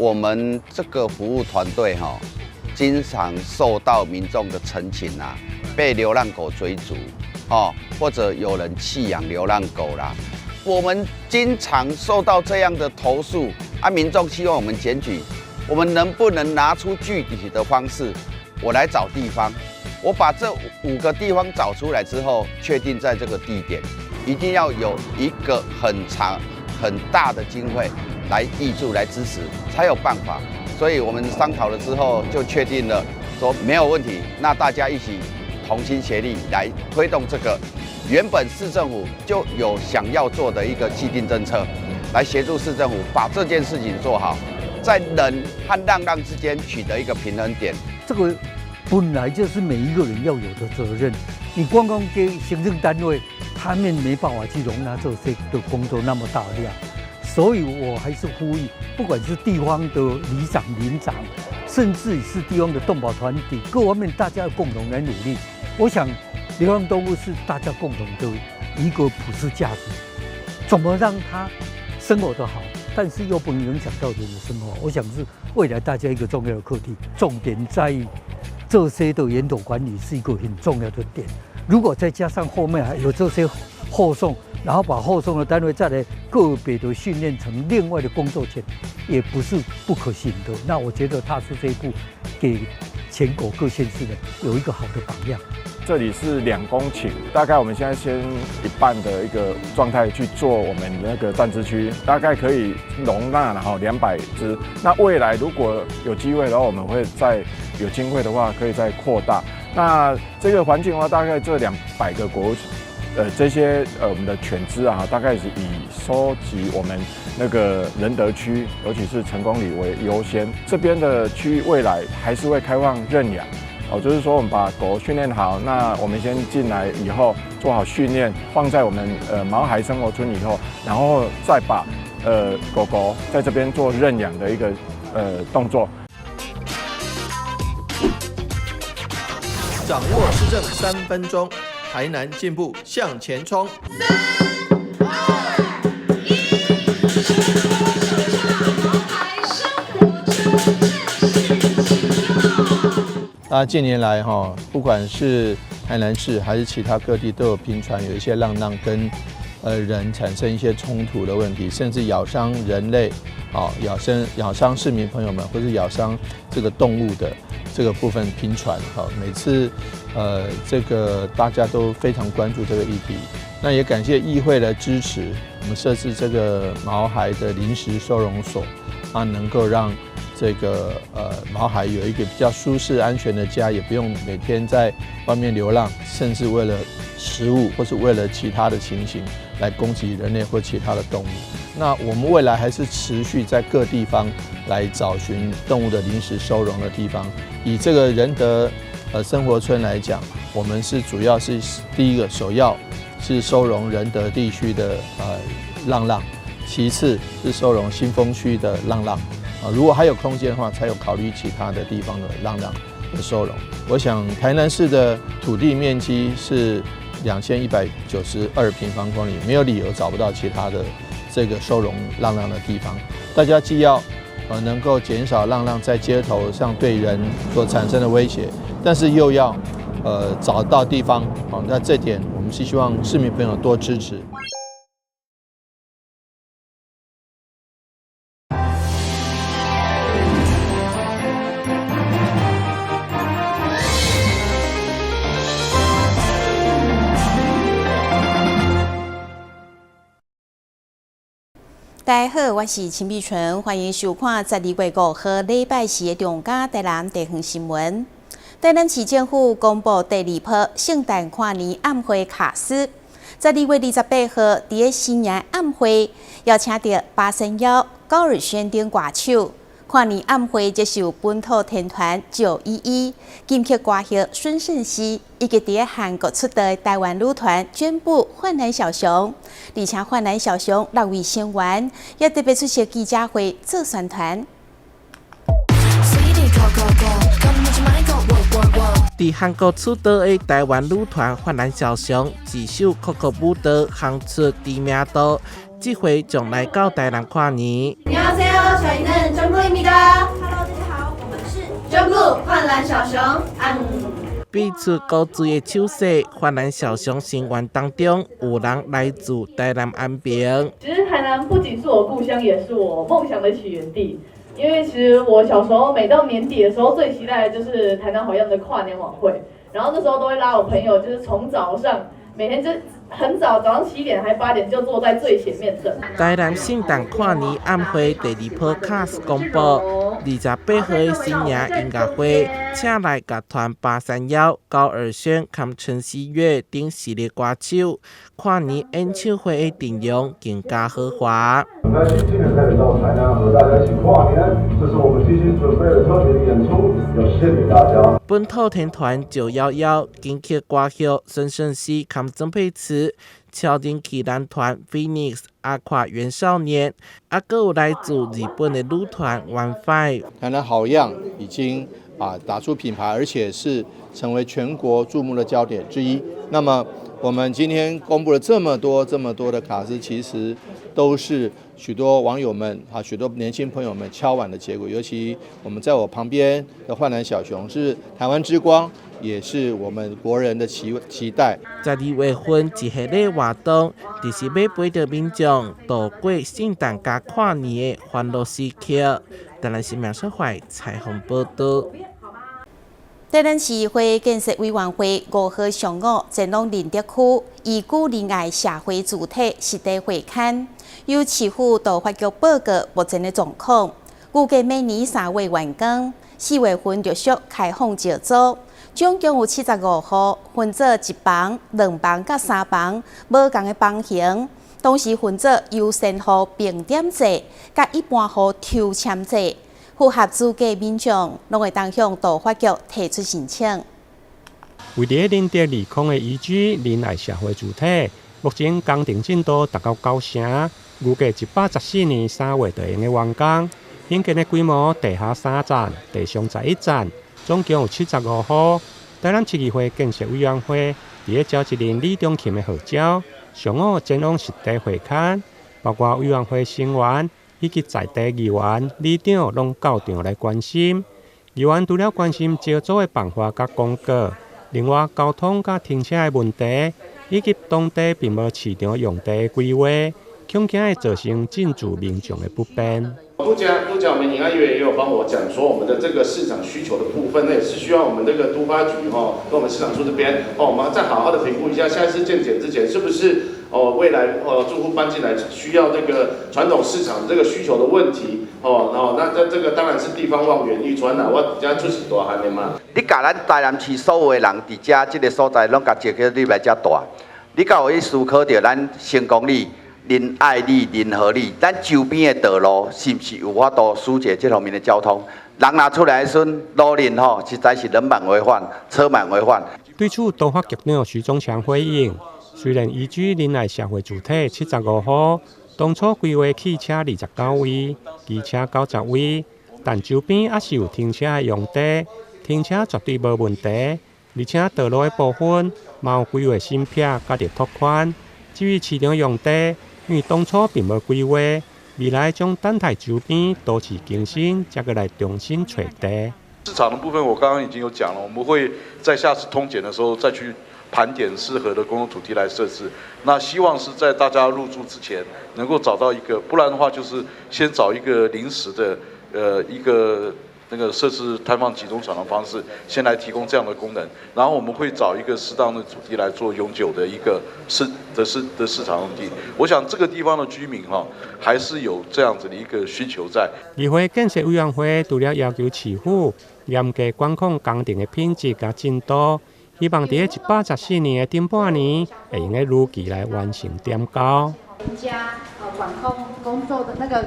我們這個服務團隊哈，經常受到民眾的陳情啊，被流浪狗追逐，哦，或者有人棄養流浪狗啦。我們經常受到這樣的投訴，啊，民眾希望我們檢舉，我們能不能拿出具體的方式？我來找地方，我把這五個地方找出來之後，確定在這個地點，一定要有一個很長、很大的經費來挹注、來支持，才有辦法。所以我們商討了之後，就確定了，說沒有問題。那大家一起同心協力來推動這個原本市政府就有想要做的一個既定政策，來協助市政府把這件事情做好，在人和浪浪之間取得一個平衡點。這個本來就是每一個人要有的責任。你光光給行政單位，他們沒辦法去容納這些的工作那麼大量。所以我還是呼籲，不管是地方的里長、鄰長，甚至是地方的動保團體，各方面大家要共同來努力。我想，流浪動物是大家共同的一個普世價值，怎麼讓它生活得好，但是又不能影響到人的生活，我想是未來大家一個重要的課題。重點在於這些的源頭管理是一個很重要的點。如果再加上後面還有這些後送，然後把後送的單位再來個別的訓練成另外的工作犬，也不是不可行的。那我覺得踏出這一步，給全國各縣市呢有一個好的榜樣。這裡是2公頃，大概我們現在先一半的一個狀態去做我們那個暫置區，大概可以容納然後200隻。那未來如果有機會的話，我們會再有經費的話，可以再擴大。那這個環境的話，大概這200個國，這些我們的犬隻啊，大概是以收集我們那個仁德區，尤其是成功里為優先。這邊的區域未來還是會開放認養。哦，就是說我們把狗訓練好，那我們先進來以後做好訓練，放在我們毛孩生活村以後，然後再把狗狗在這邊做認養的一個動作。掌握市政3分鐘，台南進步向前衝。 3、2、1，毛孩生活村正式啟用。那近年來哈，不管是台南市還是其他各地，都有頻傳有一些浪浪跟人產生一些衝突的問題，甚至咬傷人類，啊，咬傷市民朋友們，或是咬傷這個動物的這個部分頻傳。哈，每次這個大家都非常關注這個議題。那也感謝議會的支持，我們設置這個毛孩的臨時收容所，啊，能夠讓這個毛孩有一個比較舒適安全的家，也不用每天在外面流浪，甚至為了食物或是為了其他的情形來攻擊人類或其他的動物。那我們未來還是持續在各地方來找尋動物的臨時收容的地方。以這個仁德生活村來講，我們是主要是第一個首要是收容仁德地區的浪浪，其次是收容新豐區的浪浪。啊，如果還有空間的話，才有考慮其他的地方的浪浪的收容。我想台南市的土地面積是2192平方公里，沒有理由找不到其他的這個收容浪浪的地方。大家既要能夠減少浪浪在街頭上對人所產生的威脅，但是又要找到地方。好，那這點我們是希望市民朋友多支持。 大家好，我是陳美純，歡迎收看12月5號禮拜四的中嘉台南地方新聞。台南市政府公布第二波聖誕跨年暗會卡司，12月28號，佇咧新營暗會邀請著八仙夭、高爾宣等歌手。跨年暗會則是有本土天團911、金曲歌后孫盛希，以及佇咧韓國出道的台灣女團宣布幻男小熊，而且幻男小熊六位成員也特別出席記者會做宣傳。佇韓國出道的台灣女團幻男小熊，一首酷酷舞蹈夯出知名度，這回將來到台南跨年。 저희는 정글입니다. Hello，大家好，我們是 정글 幻藍小熊。比出古錐的手勢，幻藍小熊成員當中有人來自台南安平。其實台南不僅是我故鄉，也是我夢想的起源地。因為其實我小時候每到年底的時候，最期待的就是台南好樣的跨年晚會。然後那時候都會拉我朋友，就是從早上每天就很早，早上7點還8點就坐在最前面等。台南聖誕跨年晚會第二波卡司公布，28號的新年音樂會，請來樂團八三夭、高爾宣、兼陳希月等實力歌手，跨年演唱會的陣容更加豪華。很開心今年可以到台南和大家一起跨年，這是我們精心準備的特別的演出，要獻給大家。本土天團911、金曲歌后孫盛希兼曾沛慈、超人氣男團 Phoenix、阿垮元少年，啊，閣有來自日本的女團 One Five。台南好樣已經打出品牌，而且是成為全國注目的焦點之一。那麼我們今天公布了這麼多、這麼多的卡司，其實都是許多網友們啊、許多年輕朋友們敲碗的結果。尤其我們在我旁邊的幻藍小熊是台灣之光，也是我們國人的期待。 12月份一系列活動，就是欲陪著民眾度過聖誕佮跨年的歡樂時刻。台南新聞小懷採訪報道。台南市議會建設委員會5號上午前往仁德區宜居仁愛社會住宅實地會勘，由市府都發局報告目前的狀況，預計明年3月完工，4月份陸續開放招租，總共有75戶，分做一房、兩房佮三房，無仝的房型，同時分做優先戶評點制，佮一般戶抽籤制。符合資格民眾，攏會當向都發局提出申請。位佇仁德里空的宜居仁愛社會住宅，目前工程進度達到9成，預計114年3月就會用得完工。興建的規模，地下3層，地上11層，總共有75戶。台南市議會建設委員會佇咧召集人李中琴的號召，上午前往實地會勘，包括委員會成員以及在地議員、里長攏到場來關心。議員除了關心招租的辦法佮廣告，另外交通佮停車的問題，以及當地並無市場用地的規劃，恐驚會造成進駐民眾的不便。拄才拄才，我們尹安議員也有幫我講說，我們的這個市場需求的部分，那也是需要我們這個都發局哈，跟我們市場處這邊哦，我們再好好的評估一下，下一次健檢之前是不是哦，未來哦住戶搬進來需要這個傳統市場這個需求的問題哦，然後那這這個當然是地方望遠欲穿啦，我遮出世大漢的嘛。你共咱台南市所有的人佇遮這個所在攏共招去你來遮住，你敢有去思考著咱成功里、仁愛里、仁和里，咱周邊的道路是毋是有法度疏解這方面的交通？人若出來的時陣，路面吼實在是人滿為患，車滿為患。對此，都發局長徐宗強回應：雖然宜居仁愛社會住宅75戶，當初規劃汽車29位，機車90位，但周邊猶是有停車的用地，停車絕對無問題。而且道路的部分，嘛有規劃新闢佮著拓寬。至於市場用地，因為當初並無規劃，未來將等待周邊都市更新，才閣來重新揣地。市場的部分，我剛剛已經有講了，我們會在下次通檢的時候再去盤點適合的公共土地來設置。那希望是在大家入住之前能夠找到一個，不然的話就是先找一個臨時的，一個那個設置攤販集中場的方式，先來提供這樣的功能。然後我們會找一個適當的土地來做永久的一個市場用地。我想這個地方的居民哈，還是有這樣子的一個需求在。議會建設委員會除了要求市府嚴格管控工程的品質佮進度，希望佇114年的頂半年會用得如期來完成點交。加管控工作的那個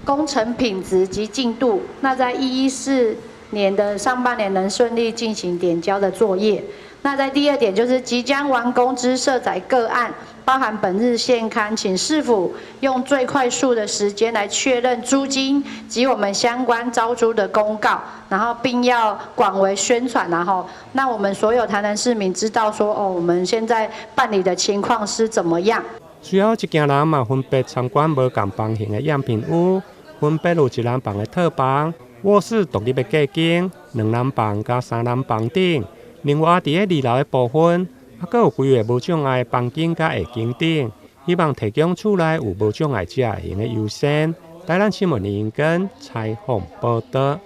工程品質及進度，那在114年的上半年能順利進行點交的作業。那在第二點就是即將完工之社宅個案，包含本日現勘，請市府用最快速的時間來確認租金及我們相關招租的公告，然後並要廣為宣傳，然後讓我們所有台南市民知道說，哦，我們現在辦理的情況是怎麼樣。隨後一行人嘛分別參觀無仝房型的樣品屋，分別有一人房的套房、臥室獨立的隔間、兩人房佮三人房等。另外，佇咧二樓的部分，猶閣有規劃無障礙的房間佮下間等，希望提供厝內有無障礙者會用得優先。台南新聞林根採訪報導。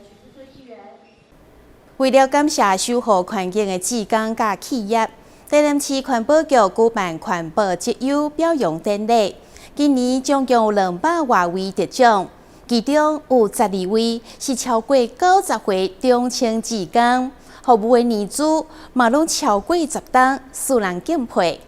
為了感謝守護環境的志工佮企業，台南市環保局舉辦環保績優表揚典禮。今年總共有200外位得獎，其中有12位是超過90歲長青志工，服務的年資嘛攏超過10冬，使人敬佩。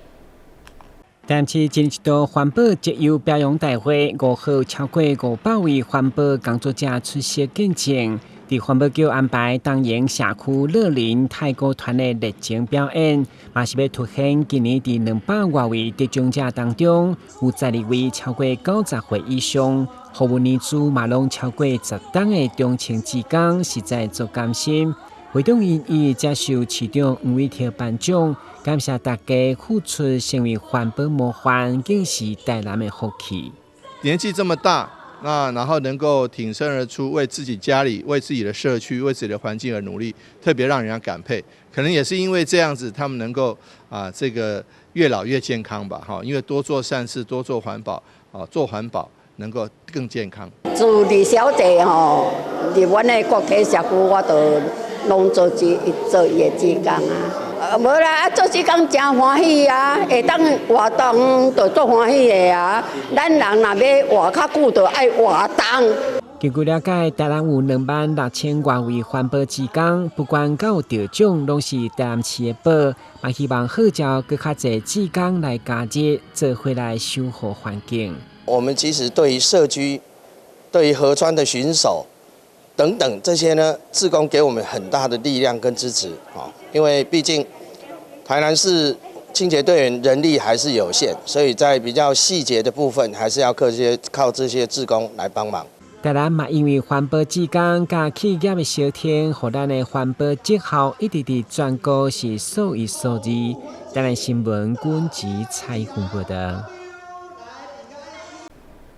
台南市一年一度環保績優表揚大會，5號超過500位環保工作者出席見證。佇環保局安排東營社區樂齡太鼓團的熱情表演，嘛是欲凸顯今年佇200外位得獎者當中，有12位超過90歲以上，服務年資嘛攏超過10冬的長青志工，實在足甘心。會長𪜶一一接受市長黃偉哲頒獎，感謝大家付出，成為環保模範，更是台南的福氣。年紀這麼大，那然後能夠挺身而出，為自己家裡、為自己的社區、為自己的環境而努力，特別讓人家感佩。可能也是因為這樣子，他們能夠啊，這個越老越健康吧，哈，因為多做善事，多做環保，啊，做環保能夠更健康。自李小姐吼入阮的國體社區，我就攏做志做伊的志工啊。無啦，啊做志工誠歡喜啊，會當活動就足歡喜的啊。咱人若欲活較久，就愛活動。根據了解，台南有26,000外位環保志工，不管敢有得獎，攏是台南市的寶。嘛希望號召閣較濟志工來加入，做伙來守護環境。我們其實對於社區、對於河川的巡守等等這些呢，志工給我們很大的力量跟支持啊。因為畢竟台南市清潔隊員人力還是有限，所以在比較細節的部分，還是要靠這些志工來幫忙。台南嘛，因為環保志工佮企業的相挺，予咱的環保績效一直佇全國是數一數二。台南新聞軍籍採訪報導。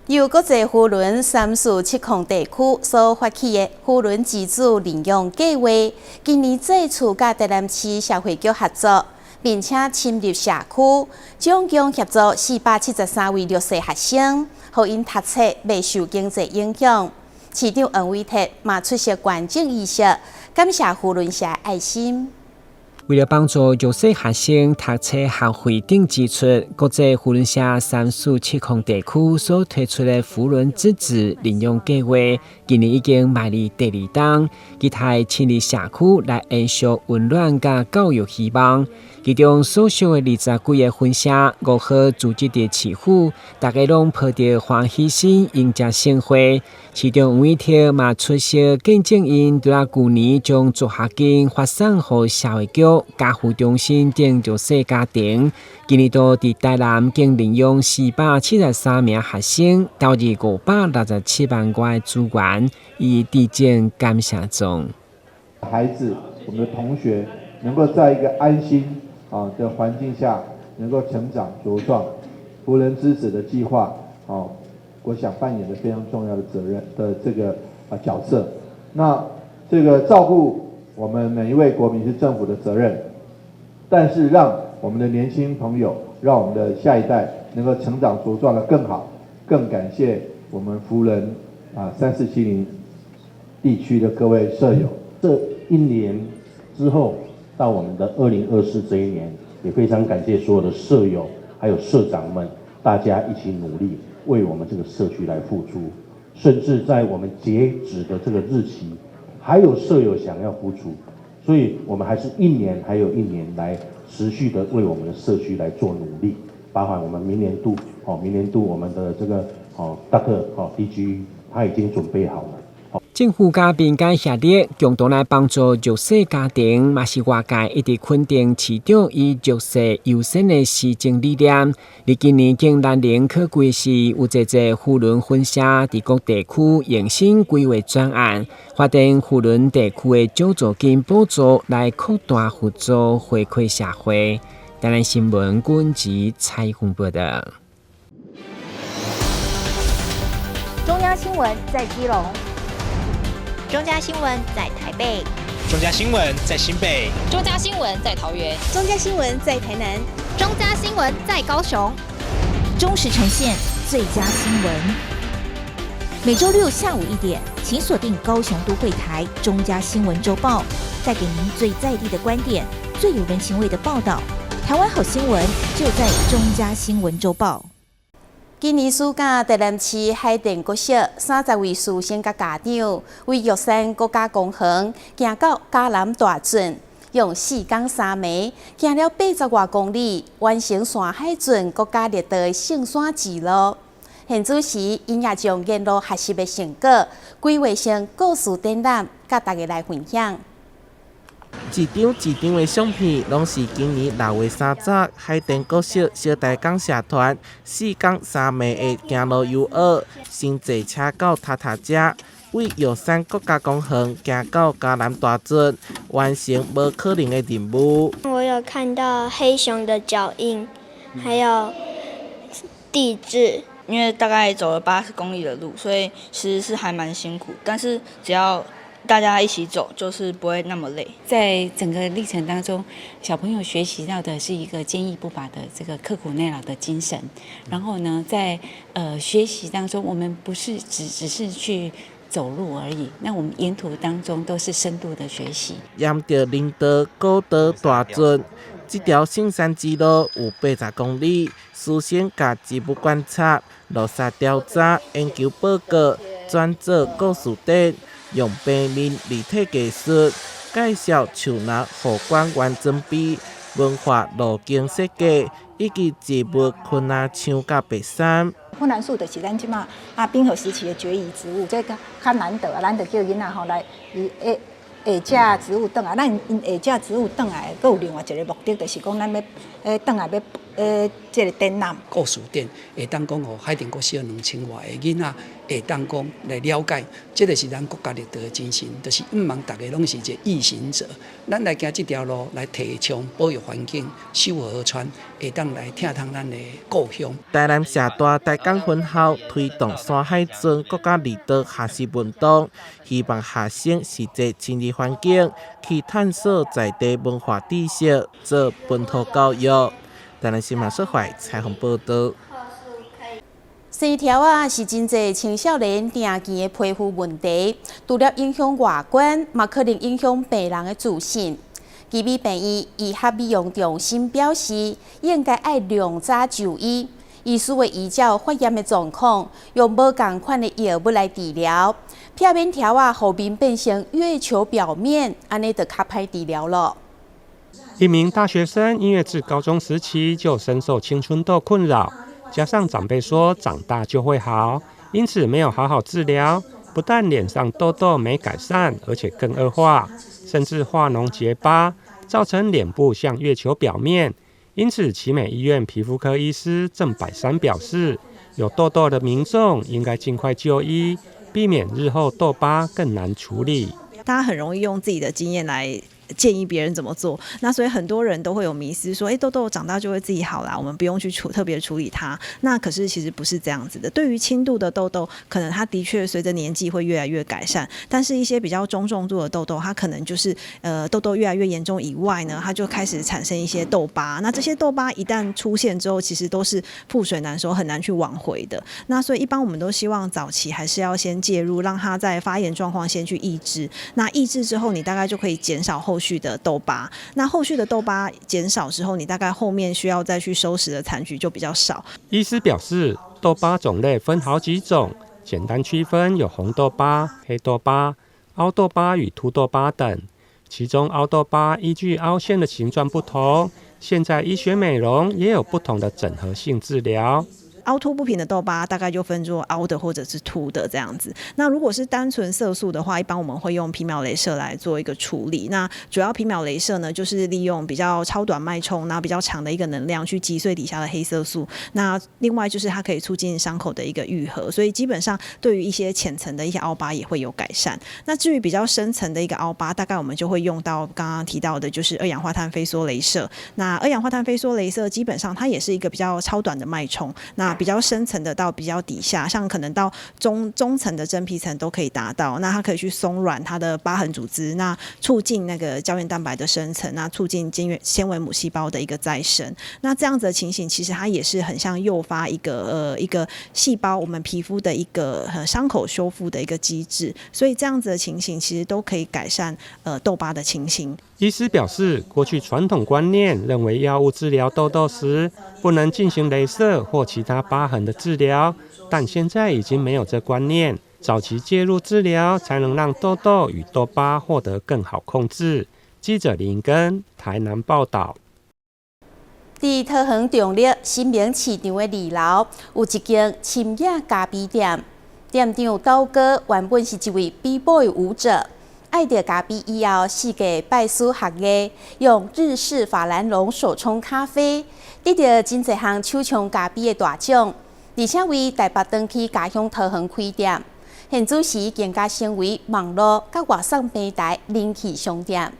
由國際扶輪3470地區所發起的扶輪之子認養計劃，今年再次佮台南市社會局合作，並且深入社區，總共協助473位弱勢學生，予𪜶讀冊袂受經濟影響。市長黃偉哲嘛出席捐贈儀式，感謝扶輪社愛心。為了幫助弱勢學生讀冊學費等支出，國際扶輪社3470地區所推出的扶輪之子認養計劃，今年已經邁入第二冬，期待深入社區來延續溫暖佮教育希望。其中所屬的20幾個分社5號組織佇市府，大家攏抱著歡喜心迎接盛會。市長黃偉哲嘛出席見證，𪜶除了舊年將助學金發送予社會局、家扶中心等弱勢家庭，今年度佇台南共認養473名學生，投入567萬外資源，伊致贈感謝狀。孩子，我們的同學能夠在一個安心啊的環境下，能夠成長茁壯，扶輪之子的計劃，哦，我想扮演的非常重要的責任的這個啊角色。那這個照顧我們每一位國民是政府的責任，但是讓我們的年輕朋友，讓我們的下一代能夠成長茁壯得更好，更感謝我們扶輪啊3470地區的各位社友。這一年之後，到我們的2024這一年，也非常感謝所有的社友還有社長們，大家一起努力，為我們這個社區來付出，甚至在我們截止的這個日期，還有社友想要付出，所以我們還是一年還有一年來持續的為我們的社區來做努力，包含我們明年度，哦，明年度我們的這個哦，大特哦 DG 他已經準備好了。政府佮民間協力，共同來幫助弱勢家庭，嘛是外界一直肯定市長以弱勢優先的施政理念。佇今年更難能可貴是，有濟濟扶輪分社佇各地區延伸規劃專案，發展扶輪地區的獎助金補助，來擴大合作回饋社會。台南新聞軍籍採訪報導。中央嘉新闻在基隆，中嘉新闻在台北，中嘉新闻在新北，中嘉新闻在桃园，中嘉新闻在台南，中嘉新闻在高雄。忠实呈现最佳新闻。每周六下午1点，请锁定高雄都会台中嘉新闻周报，带给您最在地的观点，最有人情味的报道。台湾好新闻就在中嘉新闻周报。今年暑假，台南市海淀国小30位师生佮家长，为玉山国家公园行到嘉南大圳，用4工3暝行了80外公里，完成山海圳国家绿道的圣山之路。现主时，𪜶也將沿路學習的成果規劃成故事展覽，佮大家來分享。一張一張的相片，攏是今年6月30海淀國小小大港社團4工3暝的行路遊學，先坐車到塔塔遮，為玉山國家公園行到嘉南大圳，完成無可能的任務。我有看到黑熊的腳印，還有地質。因為大概走了80公里的路，所以其實是還蠻辛苦。但是只要大家一起走，就是不會那麼累。在整個歷程當中，小朋友學習到的是一個堅毅不拔的這個刻苦耐勞的精神。然後呢，在學習當中，我們不是只是去走路而已，那我們沿途當中都是深度的學習。沿著林道、古道、大圳，這條聖山之路有80公里，師生共植物觀察、落實調查、研究報告、轉做故事展，用平面立體藝術介紹樹林護管員裝備、文化路徑設計，以及植物昆仔樹佮白杉。檜欉樹就是咱這馬啊冰河時期的孑遺植物，這較較難得啊，咱就叫囡仔吼來伊下下這植物轉來，咱𪜶下這植物轉來，閣有另外一個目的，就是講咱欲轉來欲這個展覽。故事展會當講予海淀國小2000外个囡仔會當講來了解，這個是咱國家綠道的精神，就是毋茫逐个攏是一個毅行者。咱來行這條路來提倡保育環境、守護河川，會當來疼惜咱的故鄉。台南社大大港分校推動山海圳國家綠道學習運動，希望學生實際親歷環境，去探索在地文化知識，做本土教育。台南新聞社會採訪報道。生柱仔是真濟青少年常見的皮膚問題，除了影響外觀，嘛可能影響病人的自信。奇美病院醫學美容中心表示，應該愛量早就醫，醫師會依照發炎的狀況，用無仝款的藥物來治療，避免柱仔予面變成月球表面，按呢就較歹治療了。一名大學生因為自高中時期就深受青春痘困擾，加上長輩說長大就會好，因此沒有好好治療，不但臉上痘痘沒改善，而且更惡化，甚至化膿結疤，造成臉部像月球表面。因此，奇美醫院皮膚科醫師鄭百山表示，有痘痘的民眾應該盡快就醫，避免日後痘疤更難處理。大家很容易用自己的經驗來建議別人怎麼做，那所以很多人都會有迷思，說，欸，痘痘長大就會自己好啦，我們不用去特別處理它。那可是其實不是這樣子的。對於輕度的痘痘，可能它的確隨着年紀會越來越改善，但是一些比較中重度的痘痘，它可能就是痘痘越來越嚴重以外呢，它就開始產生一些痘疤。那這些痘疤一旦出現之後，其實都是覆水難收，很難去挽回的。那所以一般我們都希望早期還是要先介入，讓它在發炎狀況先去抑制。那抑制之後，你大概就可以減少後續的痘疤，那後續的痘疤減少之後，你大概後面需要再去收拾的殘局就比較少。醫師表示，痘疤種類分好幾種，簡單區分有紅痘疤、黑痘疤、凹痘疤與凸痘疤等。其中凹痘疤依據凹陷的形狀不同，現在醫學美容也有不同的整合性治療。凹凸不平的痘疤大概就分作凹的或者是凸的這樣子。那如果是單純色素的話，一般我們會用皮秒雷射來做一個處理。那主要皮秒雷射呢，就是利用比較超短脈衝，然後比較長的一個能量去擊碎底下的黑色素。那另外就是它可以促進傷口的一個愈合，所以基本上對於一些淺層的一些凹疤也會有改善。那至於比較深層的一個凹疤，大概我們就會用到剛剛提到的，就是二氧化碳飛梭雷射。那二氧化碳飛梭雷射基本上它也是一個比較超短的脈衝，那那比較深層的到比較底下，像可能到中中層的真皮層都可以達到。那它可以去鬆軟它的疤痕組織，那促進那個膠原蛋白的生成，那促進纖維母細胞的一個再生。那這樣子的情形，其實它也是很像誘發一個細胞，我們皮膚的一個傷口修復的一個機制。所以這樣子的情形，其實都可以改善痘疤的情形。醫師表示，過去傳統觀念認為藥物治療痘痘時不能進行雷射或其他疤痕的治療，但現在已經沒有這觀念。早期介入治療，才能讓痘痘與痘疤獲得更好控制。記者林根台南報道。佇桃園中壢新明市場的二樓有一間深夜咖啡店，店長刀哥原本是一位 B-boy 舞者，愛著咖啡以後，四界拜師學藝，用日式法蘭絨手沖咖啡，得著真濟項手沖咖啡的大獎，而且為台北轉去家鄉桃園開店，現此時更加成為網路佮外送平台人氣商店。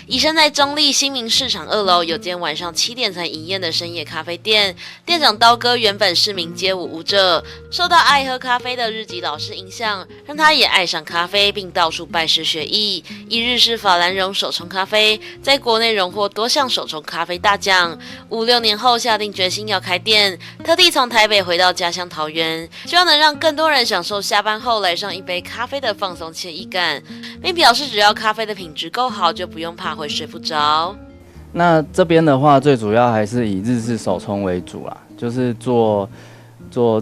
以身在中壢新民市場二樓有間晚上7點才營業的深夜咖啡店，店長刀哥原本是名街舞舞者，受到愛喝咖啡的日籍老師影響，讓他也愛上咖啡，並到處拜師學藝。以日式法蘭絨手沖咖啡，在國內榮獲多項手沖咖啡大獎。五六年後下定決心要開店，特地從台北回到家鄉桃園，希望能讓更多人享受下班後來上一杯咖啡的放鬆愜意感，並表示只要咖啡的品質夠好，就不用怕會睡不着。那這邊的話，最主要還是以日式手沖為主啦，就是做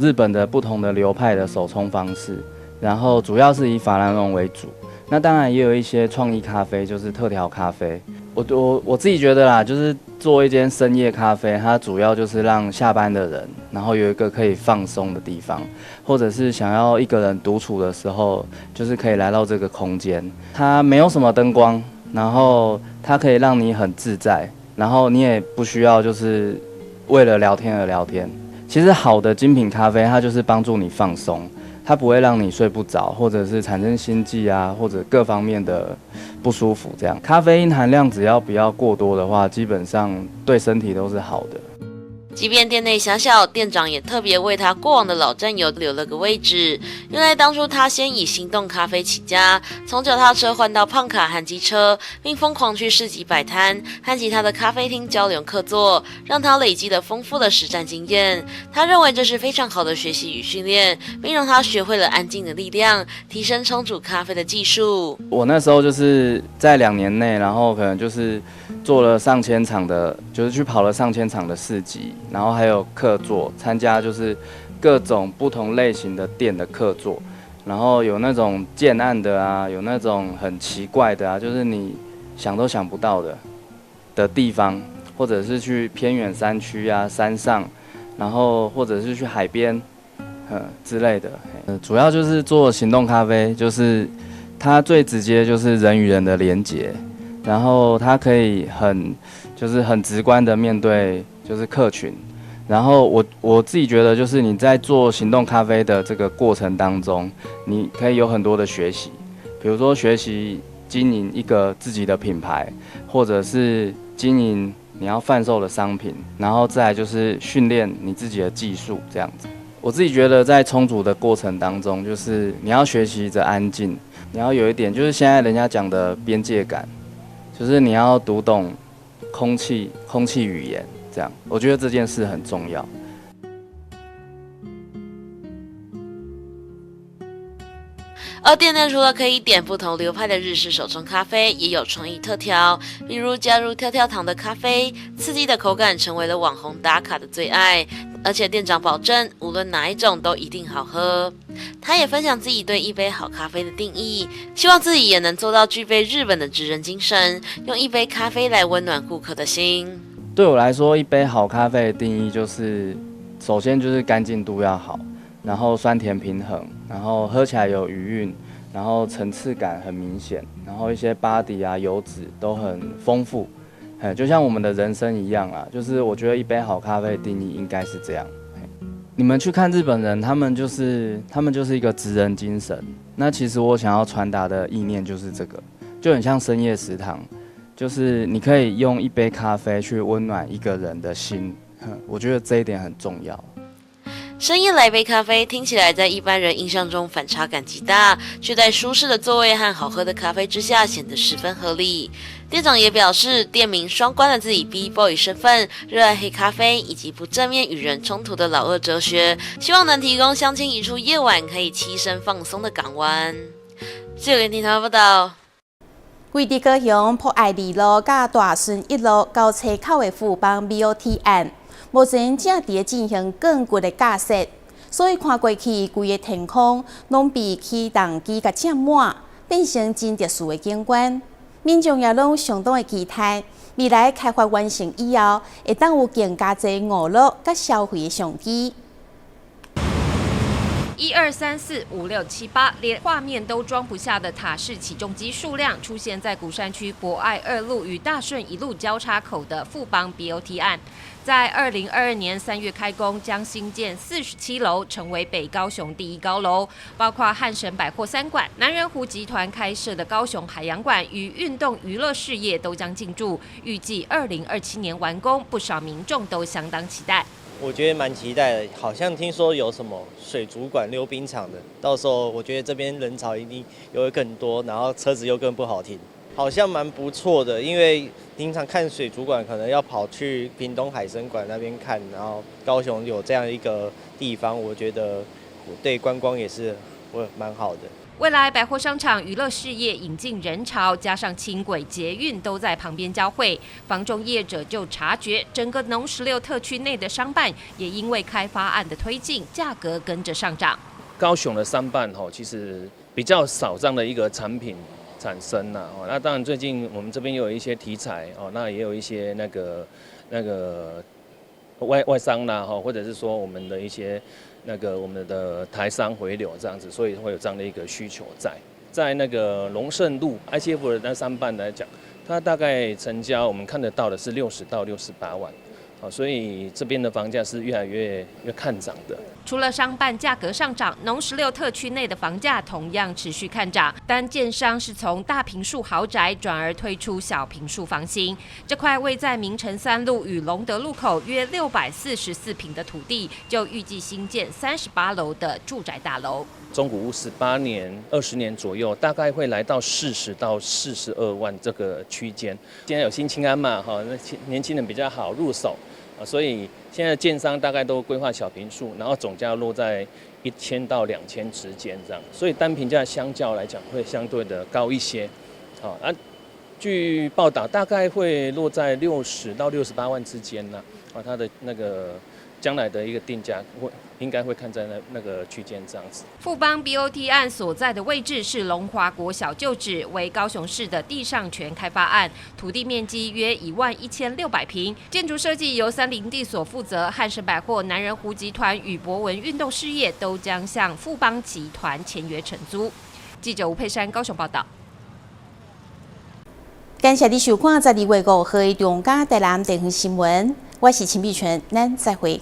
日本的不同的流派的手沖方式，然後主要是以法蘭絨為主。那當然也有一些創意咖啡，就是特調咖啡。我自己覺得啦，就是做一間深夜咖啡，它主要就是讓下班的人，然後有一個可以放鬆的地方，或者是想要一個人獨處的時候，就是可以來到這個空間。它沒有什麼燈光。然後它可以讓你很自在，然後你也不需要就是為了聊天而聊天。其實好的精品咖啡，它就是幫助你放鬆，它不會讓你睡不着，或者是產生心悸啊，或者各方面的不舒服。這樣咖啡因含量只要不要過多的話，基本上對身體都是好的。即便店內狹小，店長也特別為他過往的老戰友留了個位置。原來當初他先以行動咖啡起家，從腳踏車換到胖卡和機車，並瘋狂去市集擺攤，和其他的咖啡廳交流客座，讓他累積了豐富的實戰經驗。他認為這是非常好的學習與訓練，並讓他學會了安靜的力量，提升沖煮咖啡的技術。我那時候就是在2年內，然後可能就是做了上千場的，就是去跑了上千場的市集。然後還有客座，參加就是各種不同類型的店的客座，然後有那種建案的啊，有那種很奇怪的啊，就是你想都想不到的地方，或者是去偏遠山區啊、山上，然後或者是去海邊，之類的。主要就是做行動咖啡，就是它最直接就是人與人的連結，然後它可以很直觀的面對就是客群。然後我自己覺得，就是你在做行動咖啡的這個過程當中，你可以有很多的學習，比如說學習經營一個自己的品牌，或者是經營你要販售的商品，然後再來就是訓練你自己的技術這樣子。我自己覺得在沖煮的過程當中，就是你要學習著安靜，你要有一點就是現在人家講的邊界感，就是你要讀懂空氣語言。這樣，我覺得這件事很重要。而店內除了可以點不同流派的日式手沖咖啡，也有創意特調，比如加入跳跳糖的咖啡，刺激的口感成為了網紅打卡的最愛。而且店長保證，無論哪一種都一定好喝。他也分享自己對一杯好咖啡的定義，希望自己也能做到具備日本的職人精神，用一杯咖啡來溫暖顧客的心。對我來說，一杯好咖啡的定義就是，首先就是乾淨度要好，然後酸甜平衡，然後喝起來有餘韻，然後層次感很明顯，然後一些 body 啊油脂都很豐富，就像我們的人生一樣啊，就是我覺得一杯好咖啡的定義應該是這樣。你們去看日本人，他們就是一個職人精神。那其實我想要傳達的意念就是這個，就很像深夜食堂。就是你可以用一杯咖啡去溫暖一個人的心，我覺得這一點很重要。深夜來杯咖啡，聽起來在一般人印象中反差感極大，卻在舒適的座位和好喝的咖啡之下顯得十分合理。店長也表示，店名雙關了自己 B-boy 身份，熱愛黑咖啡以及不正面與人衝突的老二哲學，希望能提供鄉親一處夜晚可以棲身放鬆的港灣。記者林台報道。位佇高雄博愛二路佮大順一路交叉口的富邦 BOT 案，目前正佇咧進行鋼骨的架設，所以看過去，規个天空攏被起重機共佔滿，變成真特殊的景觀。民眾也攏相當的期待，未來開發完成以後，會當有更加濟娛樂佮消費的商機。一二三四五六七八，連畫面都裝不下的塔式起重機數量，出現在鼓山區博愛二路與大順一路交叉口的富邦 BOT 案，在2022年3月開工，將新建47樓，成為北高雄第一高樓。包括漢神百貨三館、南仁湖集團開設的高雄海洋館與運動娛樂事業都將進駐，預計2027年完工，不少民眾都相當期待。我覺得蠻期待的，好像聽說有什麼水族館、溜冰場的，到時候我覺得這邊人潮一定又會更多，然後車子又更不好停，好像蠻不錯的。因為平常看水族館可能要跑去屏東海生館那邊看，然後高雄有這樣一個地方，我覺得對觀光也是會蠻好的。未來百貨商場、娛樂事業引進人潮，加上輕軌、捷運都在旁邊交匯，房仲業者就察覺整個農十六特區內的商辦也因為開發案的推進，價格跟着上漲。高雄的商辦吼，其實比較少這樣的一個產品產生啦。那當然最近我們這邊又有一些題材哦，那也有一些那個外商啦，或者是說我們的一些。那個我們的台商回流這樣子，所以會有這樣的一個需求在那個龍盛路 ICF 的那商辦來講，它大概成交我們看得到的是60到68萬，所以這邊的房價是越來越看漲的。除了商辦價格上漲，農十六特區內的房價同樣持續看漲。但建商是從大坪數豪宅轉而推出小坪數房型。這塊位在明誠三路與龍德路口約644坪的土地，就預計新建38樓的住宅大樓。中古屋18年、20年左右，大概會來到40到42萬這個區間。現在有新青安嘛，哈，那年輕人比較好入手。所以現在建商大概都規劃小坪數，然後總價落在1000到2000之間這樣，所以單坪價相較來講會相對的高一些。好，啊，據報道大概會落在60到68萬之間啦。啊，它的那個將來的一個定價會應該會看在那個區間這樣子。富邦 BOT 案所在的位置是龍華國小舊址，為高雄市的地上權開發案，土地面積約11600平，建築設計由三菱地所負責，漢神百貨、南仁湖集團與博文運動事業都將向富邦集團簽約承租。記者吳佩珊高雄報道。感謝你收看12月5號的中嘉台南地方新聞，我是陳美純，咱再會。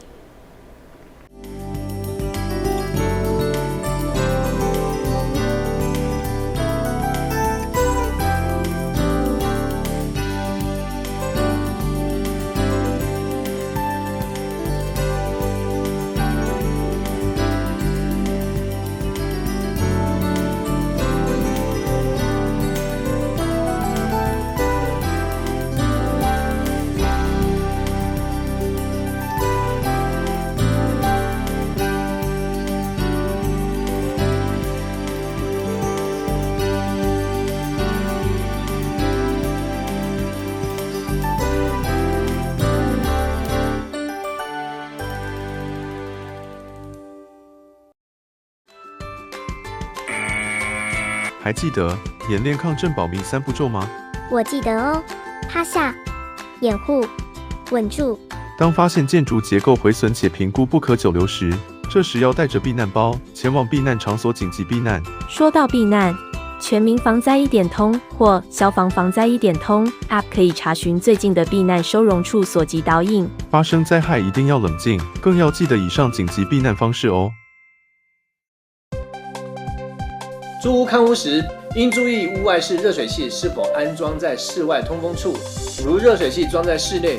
還記得演練抗震保命三步驟嗎？我記得哦，趴下、掩護、穩住。當發現建築結構毀損且評估不可久留時，這時要帶着避難包前往避難場所緊急避難。說到避難，全民防災一點通或消防防災一點通 App 可以查詢最近的避難收容處所及導引。發生災害一定要冷靜，更要記得以上緊急避難方式哦。租屋看屋時，應注意屋外式熱水器是否安裝在室外通風處，如熱水器裝在室內。